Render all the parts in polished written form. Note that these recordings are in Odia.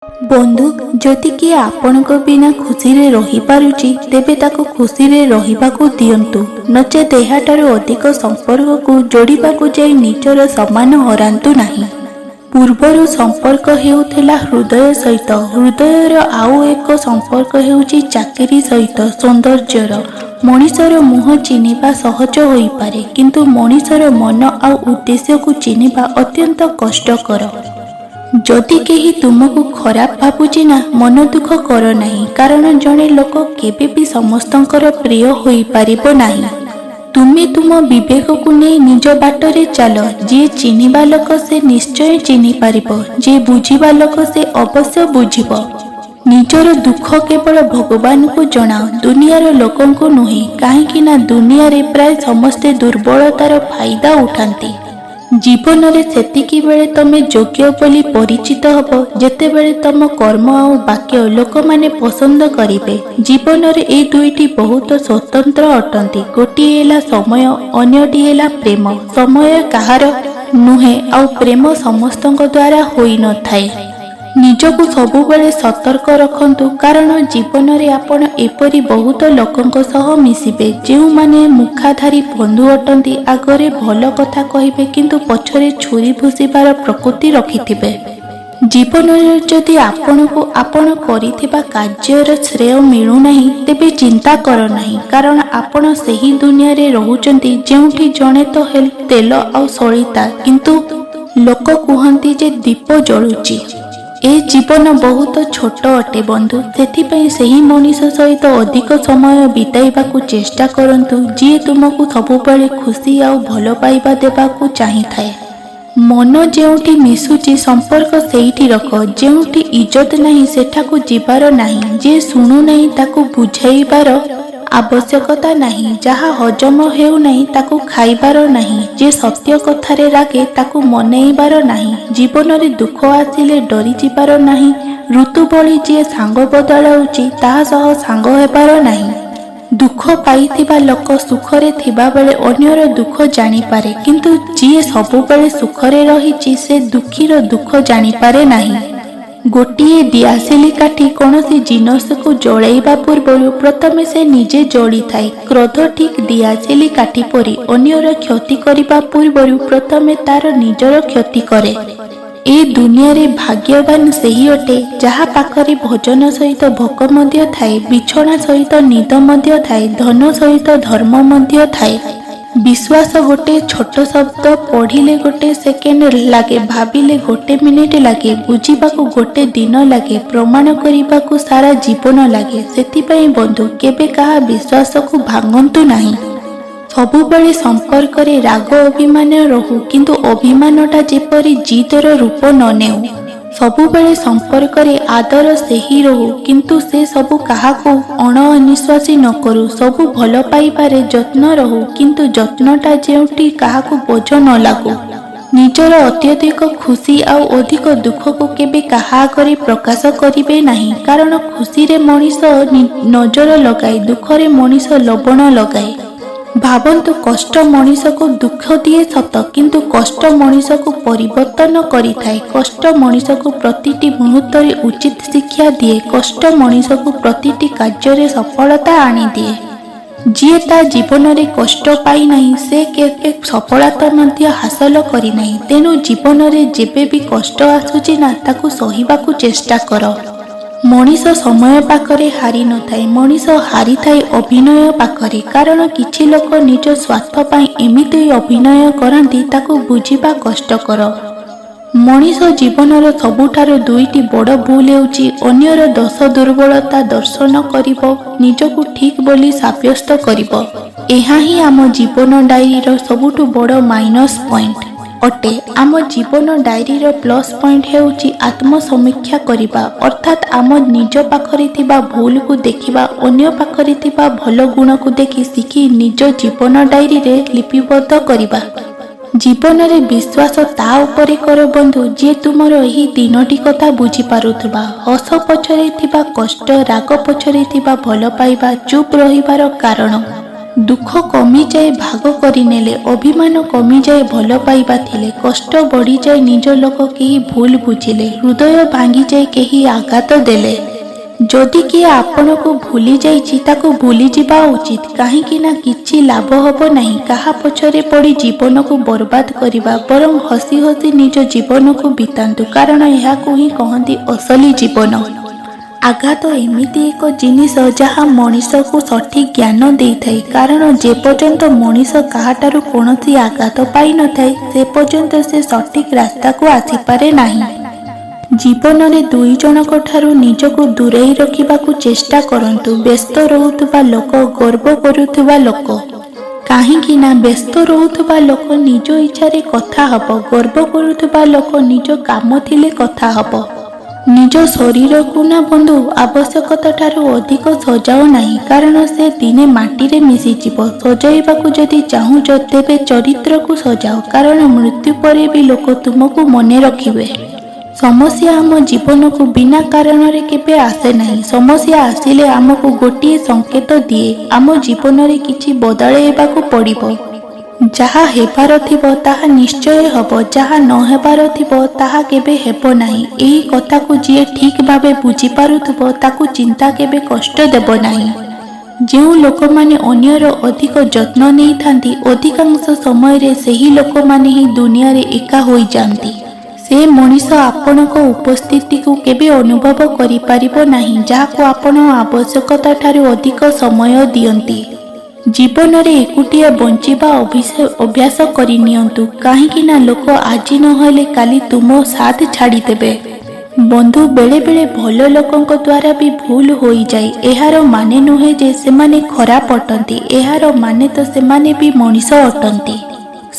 ବନ୍ଧୁ, ଯଦି କିଏ ଆପଣଙ୍କ ବିନା ଖୁସିରେ ରହିପାରୁଛି, ତେବେ ତାକୁ ଖୁସିରେ ରହିବାକୁ ଦିଅନ୍ତୁ। ନଚେତ୍ ଏହାଠାରୁ ଅଧିକ ସମ୍ପର୍କକୁ ଯୋଡ଼ିବାକୁ ଯାଇ ନିଜର ସମ୍ମାନ ହରାନ୍ତୁ ନାହିଁ। ପୂର୍ବରୁ ସମ୍ପର୍କ ହେଉଥିଲା ହୃଦୟ ସହିତ ହୃଦୟର, ଆଉ ଏକ ସମ୍ପର୍କ ହେଉଛି ଚାକିରି ସହିତ ସୌନ୍ଦର୍ଯ୍ୟର। ମଣିଷର ମୁହଁ ଚିହ୍ନିବା ସହଜ ହୋଇପାରେ, କିନ୍ତୁ ମଣିଷର ମନ ଆଉ ଉଦ୍ଦେଶ୍ୟକୁ ଚିହ୍ନିବା ଅତ୍ୟନ୍ତ କଷ୍ଟକର। ଯଦି କେହି ତୁମକୁ ଖରାପ ଭାବୁଛି ନା, ମନ ଦୁଃଖ କର ନାହିଁ, କାରଣ ଜଣେ ଲୋକ କେବେ ବି ସମସ୍ତଙ୍କର ପ୍ରିୟ ହୋଇପାରିବ ନାହିଁ। ତୁମେ ତୁମ ବିବେକକୁ ନେଇ ନିଜ ବାଟରେ ଚାଲ। ଯିଏ ଚିହ୍ନିବା ଲୋକ, ସେ ନିଶ୍ଚୟ ଚିହ୍ନି ପାରିବ। ଯିଏ ବୁଝିବା ଲୋକ, ସେ ଅବଶ୍ୟ ବୁଝିବ। ନିଜର ଦୁଃଖ କେବଳ ଭଗବାନଙ୍କୁ ଜଣାଅ, ଦୁନିଆର ଲୋକଙ୍କୁ ନୁହେଁ। କାହିଁକି ନା ଦୁନିଆରେ ପ୍ରାୟ ସମସ୍ତେ ଦୁର୍ବଳତାର ଫାଇଦା ଉଠାନ୍ତି। ଜୀବନରେ ସେତିକି ବେଳେ ତମେ ଯୋଗ୍ୟ ବୋଲି ପରିଚିତ ହବ, ଯେତେବେଳେ ତମ କର୍ମ ଆଉ ବାକ୍ୟ ଲୋକମାନେ ପସନ୍ଦ କରିବେ। ଜୀବନରେ ଏଇ ଦୁଇଟି ବହୁତ ସ୍ୱତନ୍ତ୍ର ଅଟନ୍ତି। ଗୋଟିଏ ହେଲା ସମୟ, ଅନ୍ୟଟି ହେଲା ପ୍ରେମ। ସମୟ କାହାର ନୁହେଁ ଆଉ ପ୍ରେମ ସମସ୍ତଙ୍କ ଦ୍ୱାରା ହୋଇନଥାଏ। ନିଜକୁ ସବୁବେଳେ ସତର୍କ ରଖନ୍ତୁ, କାରଣ ଜୀବନରେ ଆପଣ ଏପରି ବହୁତ ଲୋକଙ୍କ ସହ ମିଶିବେ, ଯେଉଁମାନେ ମୁଖାଧାରୀ ବନ୍ଧୁ ଅଟନ୍ତି। ଆଗରେ ଭଲ କଥା କହିବେ, କିନ୍ତୁ ପଛରେ ଛୁରୀ ଭୁସିବାର ପ୍ରକୃତି ରଖିଥିବେ। ଜୀବନରେ ଯଦି ଆପଣଙ୍କୁ ଆପଣ କରିଥିବା କାର୍ଯ୍ୟର ଶ୍ରେୟ ମିଳୁନାହିଁ, ତେବେ ଚିନ୍ତା କର ନାହିଁ, କାରଣ ଆପଣ ସେହି ଦୁନିଆରେ ରହୁଛନ୍ତି, ଯେଉଁଠି ଜଣେ ତ ତେଲ ଆଉ ସଳିତା, କିନ୍ତୁ ଲୋକ କୁହନ୍ତି ଯେ ଦୀପ ଜଳୁଛି। ଏ ଜୀବନ ବହୁତ ଛୋଟ ଅଟେ ବନ୍ଧୁ। ସେଥିପାଇଁ ସେହି ମଣିଷ ସହିତ ଅଧିକ ସମୟ ବିତାଇବାକୁ ଚେଷ୍ଟା କରନ୍ତୁ, ଯିଏ ତୁମକୁ ସବୁବେଳେ ଖୁସି ଆଉ ଭଲ ପାଇବା ଦେବାକୁ ଚାହିଁଥାଏ। ମନ ଯେଉଁଠି ମିଶୁଛି, ସମ୍ପର୍କ ସେଇଠି ରଖ। ଯେଉଁଠି ଇଜ୍ଜତ ନାହିଁ, ସେଠାକୁ ଯିବାର ନାହିଁ। ଯିଏ ଶୁଣୁନାହିଁ, ତାକୁ ବୁଝାଇବାର ଆବଶ୍ୟକତା ନାହିଁ। ଯାହା ହଜମ ହେଉନାହିଁ, ତାକୁ ଖାଇବାର ନାହିଁ। ଯିଏ ସତ୍ୟ କଥାରେ ରାଗେ, ତାକୁ ମନେଇବାର ନାହିଁ। ଜୀବନରେ ଦୁଃଖ ଆସିଲେ ଡରିଯିବାର ନାହିଁ। ଋତୁ ଭଳି ଯିଏ ସାଙ୍ଗ ବଦଳାଉଛି, ତାହା ସହ ସାଙ୍ଗ ହେବାର ନାହିଁ। ଦୁଃଖ ପାଇଥିବା ଲୋକ ସୁଖରେ ଥିବାବେଳେ ଅନ୍ୟର ଦୁଃଖ ଜାଣିପାରେ, କିନ୍ତୁ ଯିଏ ସବୁବେଳେ ସୁଖରେ ରହିଛି, ସେ ଦୁଃଖୀର ଦୁଃଖ ଜାଣିପାରେ ନାହିଁ। ଗୋଟିଏ ଦିଆସିଲି କାଠି କୌଣସି ଜିନିଷକୁ ଜଳାଇବା ପୂର୍ବରୁ ପ୍ରଥମେ ସେ ନିଜେ ଜଳିଥାଏ। କ୍ରୋଧ ଠିକ୍ ଦିଆସିଲି କାଠି ପରି, ଅନ୍ୟର କ୍ଷତି କରିବା ପୂର୍ବରୁ ପ୍ରଥମେ ତାର ନିଜର କ୍ଷତି କରେ। ଏ ଦୁନିଆରେ ଭାଗ୍ୟବାନ ସେହି ଅଟେ, ଯାହା ପାଖରେ ଭୋଜନ ସହିତ ଭୋକ ମଧ୍ୟ ଥାଏ, ବିଛଣା ସହିତ ନିଦ ମଧ୍ୟ ଥାଏ, ଧନ ସହିତ ଧର୍ମ ମଧ୍ୟ ଥାଏ। ବିଶ୍ୱାସ ଗୋଟେ ଛୋଟ ଶବ୍ଦ। ପଢ଼ିଲେ ଗୋଟେ ସେକେଣ୍ଡ ଲାଗେ, ଭାବିଲେ ଗୋଟେ ମିନିଟ ଲାଗେ, ବୁଝିବାକୁ ଗୋଟେ ଦିନ ଲାଗେ, ପ୍ରମାଣ କରିବାକୁ ସାରା ଜୀବନ ଲାଗେ। ସେଥିପାଇଁ ବନ୍ଧୁ, କେବେ କାହା ବିଶ୍ୱାସକୁ ଭାଙ୍ଗନ୍ତୁ ନାହିଁ। ସବୁବେଳେ ସମ୍ପର୍କରେ ରାଗ ଅଭିମାନ ରହୁ, କିନ୍ତୁ ଅଭିମାନଟା ଯେପରି ଜିଦର ରୂପ ନ ନେଉ। ସବୁବେଳେ ସମ୍ପର୍କରେ ଆଦର ସେହି ରହୁ, କିନ୍ତୁ ସେ ସବୁ କାହାକୁ ଅଣନିଶ୍ୱାସୀ ନ କରୁ। ସବୁ ଭଲ ପାଇବାରେ ଯତ୍ନ ରହୁ, କିନ୍ତୁ ଯତ୍ନଟା ଯେଉଁଠି କାହାକୁ ବୋଝ ନ ଲାଗୁ। ନିଜର ଅତ୍ୟଧିକ ଖୁସି ଆଉ ଅଧିକ ଦୁଃଖକୁ କେବେ କାହା ଆଗରେ ପ୍ରକାଶ କରିବେ ନାହିଁ, କାରଣ ଖୁସିରେ ମଣିଷ ନଜର ଲଗାଏ, ଦୁଃଖରେ ମଣିଷ ଲବଣ ଲଗାଏ। ଭାବନ୍ତୁ, କଷ୍ଟ ମଣିଷକୁ ଦୁଃଖ ଦିଏ ସତ, କିନ୍ତୁ କଷ୍ଟ ମଣିଷକୁ ପରିବର୍ତ୍ତନ କରିଥାଏ। କଷ୍ଟ ମଣିଷକୁ ପ୍ରତିଟି ମୁହୂର୍ତ୍ତରେ ଉଚିତ ଶିକ୍ଷା ଦିଏ। କଷ୍ଟ ମଣିଷକୁ ପ୍ରତିଟି କାର୍ଯ୍ୟରେ ସଫଳତା ଆଣିଦିଏ। ଯିଏ ତା ଜୀବନରେ କଷ୍ଟ ପାଇନାହିଁ, ସେ କେବେ ସଫଳତା ମଧ୍ୟ ହାସଲ କରିନାହିଁ। ତେଣୁ ଜୀବନରେ ଯେବେ ବି କଷ୍ଟ ଆସୁଛି ନା, ତାକୁ ସହିବାକୁ ଚେଷ୍ଟା କର। ମଣିଷ ସମୟ ପାଖରେ ହାରି ନଥାଏ, ମଣିଷ ହାରିଥାଏ ଅଭିନୟ ପାଖରେ। କାରଣ କିଛି ଲୋକ ନିଜ ସ୍ୱାର୍ଥ ପାଇଁ ଏମିତି ଅଭିନୟ କରନ୍ତି, ତାକୁ ବୁଝିବା କଷ୍ଟକର। ମଣିଷ ଜୀବନର ସବୁଠାରୁ ଦୁଇଟି ବଡ଼ ଭୁଲ ହେଉଛି ଅନ୍ୟର ଦୋଷ ଦୁର୍ବଳତା ଦର୍ଶନ କରିବ, ନିଜକୁ ଠିକ୍ ବୋଲି ସାବ୍ୟସ୍ତ କରିବ। ଏହା ହିଁ ଆମ ଜୀବନ ଡାଏରୀର ସବୁଠୁ ବଡ଼ ମାଇନସ୍ ପଏଣ୍ଟ ଅଟେ। ଆମ ଜୀବନ ଡାଏରୀର ପ୍ଲସ୍ ପଏଣ୍ଟ ହେଉଛି ଆତ୍ମସମୀକ୍ଷା କରିବା, ଅର୍ଥାତ୍ ଆମ ନିଜ ପାଖରେ ଥିବା ଭୁଲକୁ ଦେଖିବା, ଅନ୍ୟ ପାଖରେ ଥିବା ଭଲ ଗୁଣକୁ ଦେଖି ଶିଖି ନିଜ ଜୀବନ ଡାଏରୀରେ ଲିପିବଦ୍ଧ କରିବା। ଜୀବନରେ ବିଶ୍ୱାସ ତା ଉପରେ କର ବନ୍ଧୁ, ଯିଏ ତୁମର ଏହି ତିନୋଟି କଥା ବୁଝିପାରୁଥିବା: ହସ ପଛରେ ଥିବା କଷ୍ଟ, ରାଗ ପଛରେ ଥିବା ଭଲ ପାଇବା, ଚୁପ୍ ରହିବାର କାରଣ। ଦୁଃଖ କମିଯାଏ ଭାଗ କରିନେଲେ, ଅଭିମାନ କମିଯାଏ ଭଲ ପାଇବା ଥିଲେ, କଷ୍ଟ ବଢ଼ିଯାଏ ନିଜ ଲୋକ କେହି ଭୁଲ ବୁଝିଲେ, ହୃଦୟ ଭାଙ୍ଗିଯାଏ କେହି ଆଘାତ ଦେଲେ। ଯଦି କିଏ ଆପଣଙ୍କୁ ଭୁଲି ଯାଇଛି, ତାକୁ ଭୁଲିଯିବା ଉଚିତ, କାହିଁକି ନା କିଛି ଲାଭ ହେବ ନାହିଁ କାହା ପଛରେ ପଡ଼ି ଜୀବନକୁ ବର୍ବାଦ କରିବା। ବରଂ ହସି ହସି ନିଜ ଜୀବନକୁ ବିତାନ୍ତୁ, କାରଣ ଏହାକୁ ହିଁ କହନ୍ତି ଅସଲି ଜୀବନ। ଆଘାତ ଏମିତି ଏକ ଜିନିଷ ଯାହା ମଣିଷକୁ ସଠିକ୍ ଜ୍ଞାନ ଦେଇଥାଏ, କାରଣ ଯେପର୍ଯ୍ୟନ୍ତ ମଣିଷ କାହାଠାରୁ କୌଣସି ଆଘାତ ପାଇନଥାଏ, ସେ ପର୍ଯ୍ୟନ୍ତ ସେ ସଠିକ୍ ରାସ୍ତାକୁ ଆସିପାରେ ନାହିଁ। ଜୀବନରେ ଦୁଇ ଜଣଙ୍କ ଠାରୁ ନିଜକୁ ଦୂରେଇ ରଖିବାକୁ ଚେଷ୍ଟା କରନ୍ତୁ: ବ୍ୟସ୍ତ ରହୁଥିବା ଲୋକ, ଗର୍ବ କରୁଥିବା ଲୋକ। କାହିଁକି ନା ବ୍ୟସ୍ତ ରହୁଥିବା ଲୋକ ନିଜ ଇଚ୍ଛାରେ କଥା ହେବ, ଗର୍ବ କରୁଥିବା ଲୋକ ନିଜ କାମ ଥିଲେ କଥା ହେବ। ନିଜ ଶରୀରକୁ ନା ବନ୍ଧୁ, ଆବଶ୍ୟକତା ଠାରୁ ଅଧିକ ସଜାଅ ନାହିଁ, କାରଣ ସେ ଦିନେ ମାଟିରେ ମିଶିଯିବ। ସଜାଇବାକୁ ଯଦି ଚାହୁଁଛ, ତେବେ ଚରିତ୍ରକୁ ସଜାଅ, କାରଣ ମୃତ୍ୟୁ ପରେ ବି ଲୋକ ତୁମକୁ ମନେ ରଖିବେ। ସମସ୍ୟା ଆମ ଜୀବନକୁ ବିନା କାରଣରେ କେବେ ଆସେ ନାହିଁ। ସମସ୍ୟା ଆସିଲେ ଆମକୁ ଗୋଟିଏ ସଂକେତ ଦିଏ, ଆମ ଜୀବନରେ କିଛି ବଦଳାଇବାକୁ ପଡ଼ିବ। ଯାହା ହେବାର ଥିବ, ତାହା ନିଶ୍ଚୟ ହେବ। ଯାହା ନ ହେବାର ଥିବ, ତାହା କେବେ ହେବ ନାହିଁ। ଏହି କଥାକୁ ଯିଏ ଠିକ୍ ଭାବେ ବୁଝିପାରୁଥିବ, ତାକୁ ଚିନ୍ତା କେବେ କଷ୍ଟ ଦେବ ନାହିଁ। ଯେଉଁ ଲୋକମାନେ ଅନ୍ୟର ଅଧିକ ଯତ୍ନ ନେଇଥାନ୍ତି, ଅଧିକାଂଶ ସମୟରେ ସେହି ଲୋକମାନେ ହିଁ ଦୁନିଆରେ ଏକା ହୋଇଯାଆନ୍ତି। ସେ ମଣିଷ ଆପଣଙ୍କ ଉପସ୍ଥିତିକୁ କେବେ ଅନୁଭବ କରିପାରିବ ନାହିଁ, ଯାହାକୁ ଆପଣ ଆବଶ୍ୟକତା ଠାରୁ ଅଧିକ ସମୟ ଦିଅନ୍ତି। ଜୀବନରେ ଏକୁଟିଆ ବଞ୍ଚିବା ଅଭ୍ୟାସ କରିନିଅନ୍ତୁ, କାହିଁକି ନା ଲୋକ ଆଜି ନହେଲେ କାଲି ତୁମ ସାଥ ଛାଡ଼ିଦେବେ। ବନ୍ଧୁ, ବେଳେବେଳେ ଭଲ ଲୋକଙ୍କ ଦ୍ୱାରା ବି ଭୁଲ ହୋଇଯାଏ। ଏହାର ମାନେ ନୁହେଁ ଯେ ସେମାନେ ଖରାପ ଅଟନ୍ତି। ଏହାର ମାନେ ତ ସେମାନେ ବି ମଣିଷ ଅଟନ୍ତି।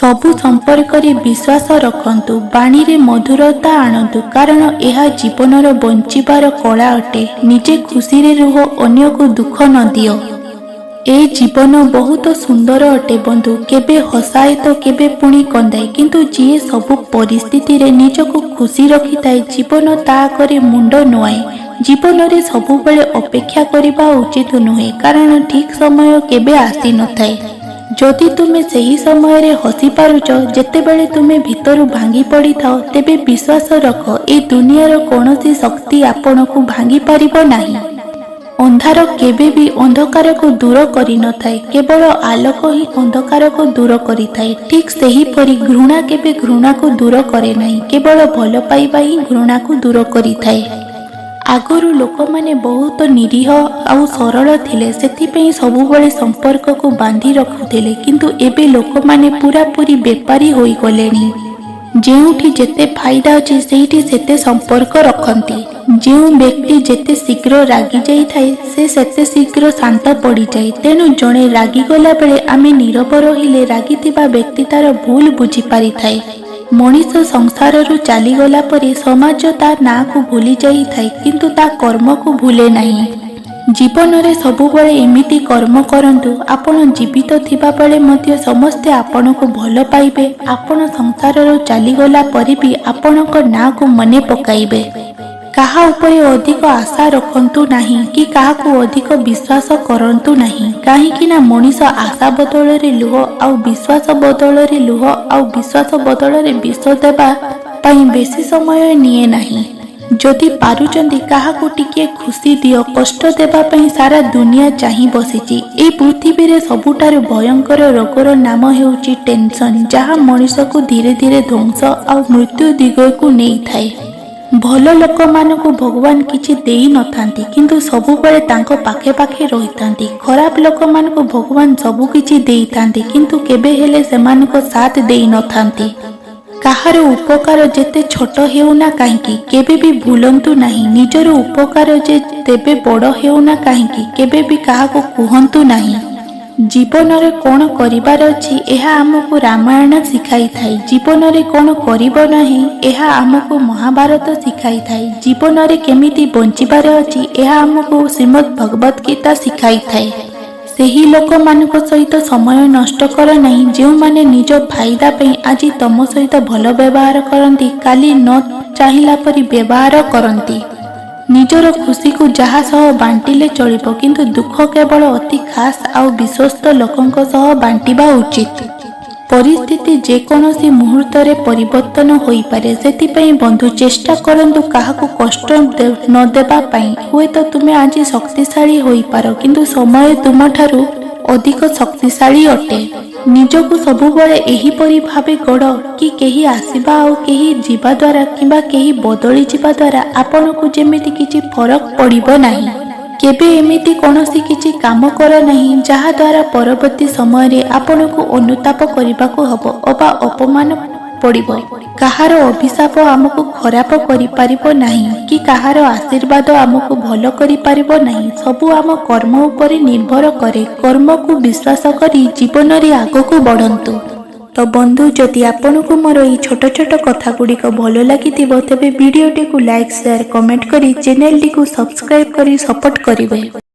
ସବୁ ସମ୍ପର୍କରେ ବିଶ୍ୱାସ ରଖନ୍ତୁ, ବାଣୀରେ ମଧୁରତା ଆଣନ୍ତୁ, କାରଣ ଏହା ଜୀବନର ବଞ୍ଚିବାର କଳା ଅଟେ। ନିଜେ ଖୁସିରେ ରୁହ, ଅନ୍ୟକୁ ଦୁଃଖ ନ ଦିଅ। ଏ ଜୀବନ ବହୁତ ସୁନ୍ଦର ଅଟେ ବନ୍ଧୁ। କେବେ ହସାଏ ତ କେବେ ପୁଣି କନ୍ଦାଏ, କିନ୍ତୁ ଯିଏ ସବୁ ପରିସ୍ଥିତିରେ ନିଜକୁ ଖୁସି ରଖିଥାଏ, ଜୀବନ ତା ଆଗରେ ମୁଣ୍ଡ ନୁଆଁଏ। ଜୀବନରେ ସବୁବେଳେ ଅପେକ୍ଷା କରିବା ଉଚିତ ନୁହେଁ, କାରଣ ଠିକ୍ ସମୟ କେବେ ଆସିନଥାଏ। ଯଦି ତୁମେ ସେହି ସମୟରେ ହସି ପାରୁଛ, ଯେତେବେଳେ ତୁମେ ଭିତରୁ ଭାଙ୍ଗି ପଡ଼ିଥାଅ, ତେବେ ବିଶ୍ୱାସ ରଖ, ଏ ଦୁନିଆର କୌଣସି ଶକ୍ତି ଆପଣଙ୍କୁ ଭାଙ୍ଗି ପାରିବ ନାହିଁ। ଅନ୍ଧାର କେବେ ବି ଅନ୍ଧକାରକୁ ଦୂର କରିନଥାଏ, କେବଳ ଆଲୋକ ହିଁ ଅନ୍ଧକାରକୁ ଦୂର କରିଥାଏ। ଠିକ୍ ସେହିପରି ଘୃଣା କେବେ ଘୃଣାକୁ ଦୂର କରେ ନାହିଁ, କେବଳ ଭଲ ପାଇବା ହିଁ ଘୃଣାକୁ ଦୂର କରିଥାଏ। ଆଗରୁ ଲୋକମାନେ ବହୁତ ନିରୀହ ଆଉ ସରଳ ଥିଲେ, ସେଥିପାଇଁ ସବୁବେଳେ ସମ୍ପର୍କକୁ ବାନ୍ଧି ରଖୁଥିଲେ। କିନ୍ତୁ ଏବେ ଲୋକମାନେ ପୁରାପୁରି ବେପାରୀ ହୋଇଗଲେଣି। ଯେଉଁଠି ଯେତେ ଫାଇଦା ଅଛି, ସେଇଠି ସେତେ ସମ୍ପର୍କ ରଖନ୍ତି। ଯେଉଁ ବ୍ୟକ୍ତି ଯେତେ ଶୀଘ୍ର ରାଗି ଯାଇଥାଏ, ସେ ସେତେ ଶୀଘ୍ର ଶାନ୍ତ ପଡ଼ିଯାଏ। ତେଣୁ ଜଣେ ରାଗିଗଲା ବେଳେ ଆମେ ନୀରବ ରହିଲେ ରାଗିଥିବା ବ୍ୟକ୍ତି ତାର ଭୁଲ ବୁଝିପାରିଥାଏ। ମଣିଷ ସଂସାରରୁ ଚାଲିଗଲା ପରେ ସମାଜ ତା ନାଁକୁ ଭୁଲି ଯାଇଥାଏ, କିନ୍ତୁ ତା କର୍ମକୁ ଭୁଲେ ନାହିଁ। ଜୀବନରେ ସବୁବେଳେ ଏମିତି କର୍ମ କରନ୍ତୁ, ଆପଣ ଜୀବିତ ଥିବାବେଳେ ମଧ୍ୟ ସମସ୍ତେ ଆପଣଙ୍କୁ ଭଲ ପାଇବେ, ଆପଣ ସଂସାରରୁ ଚାଲିଗଲା ପରେ ବି ଆପଣଙ୍କ ନାଁକୁ ମନେ ପକାଇବେ। କାହା ଉପରେ ଅଧିକ ଆଶା ରଖନ୍ତୁ ନାହିଁ କି କାହାକୁ ଅଧିକ ବିଶ୍ୱାସ କରନ୍ତୁ ନାହିଁ, କାହିଁକି ନା ମଣିଷ ଆଶା ବଦଳରେ ଲୁହ ଆଉ ବିଶ୍ୱାସ ବଦଳରେ ଲୁହ ଆଉ ବିଶ୍ୱାସ ବଦଳରେ ବିଷ ଦେବା ପାଇଁ ବେଶୀ ସମୟ ନିଏ ନାହିଁ। ଯଦି ପାରୁଛନ୍ତି, କାହାକୁ ଟିକିଏ ଖୁସି ଦିଅ, କଷ୍ଟ ଦେବା ପାଇଁ ସାରା ଦୁନିଆ ଚାହିଁ ବସିଛି। ଏଇ ପୃଥିବୀରେ ସବୁଠାରୁ ଭୟଙ୍କର ରୋଗର ନାମ ହେଉଛି ଟେନସନ୍, ଯାହା ମଣିଷକୁ ଧୀରେ ଧୀରେ ଧ୍ୱଂସ ଆଉ ମୃତ୍ୟୁ ଦିଗକୁ ନେଇଥାଏ। ଭଲ ଲୋକମାନଙ୍କୁ ଭଗବାନ କିଛି ଦେଇନଥାନ୍ତି, କିନ୍ତୁ ସବୁବେଳେ ତାଙ୍କ ପାଖେ ପାଖେ ରହିଥାନ୍ତି। ଖରାପ ଲୋକମାନଙ୍କୁ ଭଗବାନ ସବୁ କିଛି ଦେଇଥାନ୍ତି, କିନ୍ତୁ କେବେ ହେଲେ ସେମାନଙ୍କ ସାଥ ଦେଇନଥାନ୍ତି। କାହାର ଉପକାର ଯେତେ ଛୋଟ ହେଉନା କାହିଁକି, କେବେ ବି ଭୁଲନ୍ତୁ ନାହିଁ। ନିଜର ଉପକାର ଯେ ତେବେ ବଡ଼ ହେଉନା କାହିଁକି, କେବେ ବି କାହାକୁ କୁହନ୍ତୁ ନାହିଁ। ଜୀବନରେ କ'ଣ କରିବାର ଅଛି, ଏହା ଆମକୁ ରାମାୟଣ ଶିଖାଇଥାଏ। ଜୀବନରେ କ'ଣ କରିବ ନାହିଁ, ଏହା ଆମକୁ ମହାଭାରତ ଶିଖାଇଥାଏ। ଜୀବନରେ କେମିତି ବଞ୍ଚିବାର ଅଛି, ଏହା ଆମକୁ ଶ୍ରୀମଦ୍ ଭଗବତ ଗୀତା ଶିଖାଇଥାଏ। ସେହି ଲୋକମାନଙ୍କ ସହିତ ସମୟ ନଷ୍ଟ କର ନାହିଁ, ଯେଉଁମାନେ ନିଜ ଫାଇଦା ପାଇଁ ଆଜି ତମ ସହିତ ଭଲ ବ୍ୟବହାର କରନ୍ତି, କାଲି ନ ଚାହିଁଲା ପରି ବ୍ୟବହାର କରନ୍ତି। ନିଜର ଖୁସିକୁ ଯାହା ସହ ବାଣ୍ଟିଲେ ଚଳିବ, କିନ୍ତୁ ଦୁଃଖ କେବଳ ଅତି ଖାସ୍ ଆଉ ବିଶ୍ୱସ୍ତ ଲୋକଙ୍କ ସହ ବାଣ୍ଟିବା ଉଚିତ। ପରିସ୍ଥିତି ଯେକୌଣସି ମୁହୂର୍ତ୍ତରେ ପରିବର୍ତ୍ତନ ହୋଇପାରେ। ସେଥିପାଇଁ ବନ୍ଧୁ, ଚେଷ୍ଟା କରନ୍ତୁ କାହାକୁ କଷ୍ଟ ନ ଦେବା ପାଇଁ। ହୁଏତ ତୁମେ ଆଜି ଶକ୍ତିଶାଳୀ ହୋଇପାର, କିନ୍ତୁ ସମୟ ତୁମଠାରୁ ଅଧିକ ଶକ୍ତିଶାଳୀ ଅଟେ। ନିଜକୁ ସବୁବେଳେ ଏହିପରି ଭାବେ ଗଢ଼ କି କେହି ଆସିବା ଆଉ କେହି ଯିବା ଦ୍ୱାରା କିମ୍ବା କେହି ବଦଳି ଯିବା ଦ୍ୱାରା ଆପଣଙ୍କୁ ଯେମିତି କିଛି ଫରକ ପଡ଼ିବ ନାହିଁ। କେବେ ଏମିତି କୌଣସି କିଛି କାମ କର ନାହିଁ, ଯାହା ଦ୍ୱାରା ପରବର୍ତ୍ତୀ ସମୟରେ ଆପଣଙ୍କୁ ଅନୁତାପ କରିବାକୁ ହେବ ଅବା ଅପମାନ ପଡ଼ିବ। କାହାର ଅଭିଶାପ ଆମକୁ ଖରାପ କରିପାରିବ ନାହିଁ କି କାହାର ଆଶୀର୍ବାଦ ଆମକୁ ଭଲ କରିପାରିବ ନାହିଁ। ସବୁ ଆମ କର୍ମ ଉପରେ ନିର୍ଭର କରେ। କର୍ମକୁ ବିଶ୍ୱାସ କରି ଜୀବନରେ ଆଗକୁ ବଢ଼ନ୍ତୁ। ତ ବନ୍ଧୁ, ଯଦି ଆପଣଙ୍କୁ ମୋର ଏଇ ଛୋଟ ଛୋଟ କଥା ଗୁଡ଼ିକ ଭଲ ଲାଗିଥିବ, ତେବେ ଭିଡ଼ିଓଟିକୁ ଲାଇକ୍, ସେୟାର, କମେଣ୍ଟ କରି ଚ୍ୟାନେଲଟିକୁ ସବସ୍କ୍ରାଇବ୍ କରି ସପୋର୍ଟ କରିବେ।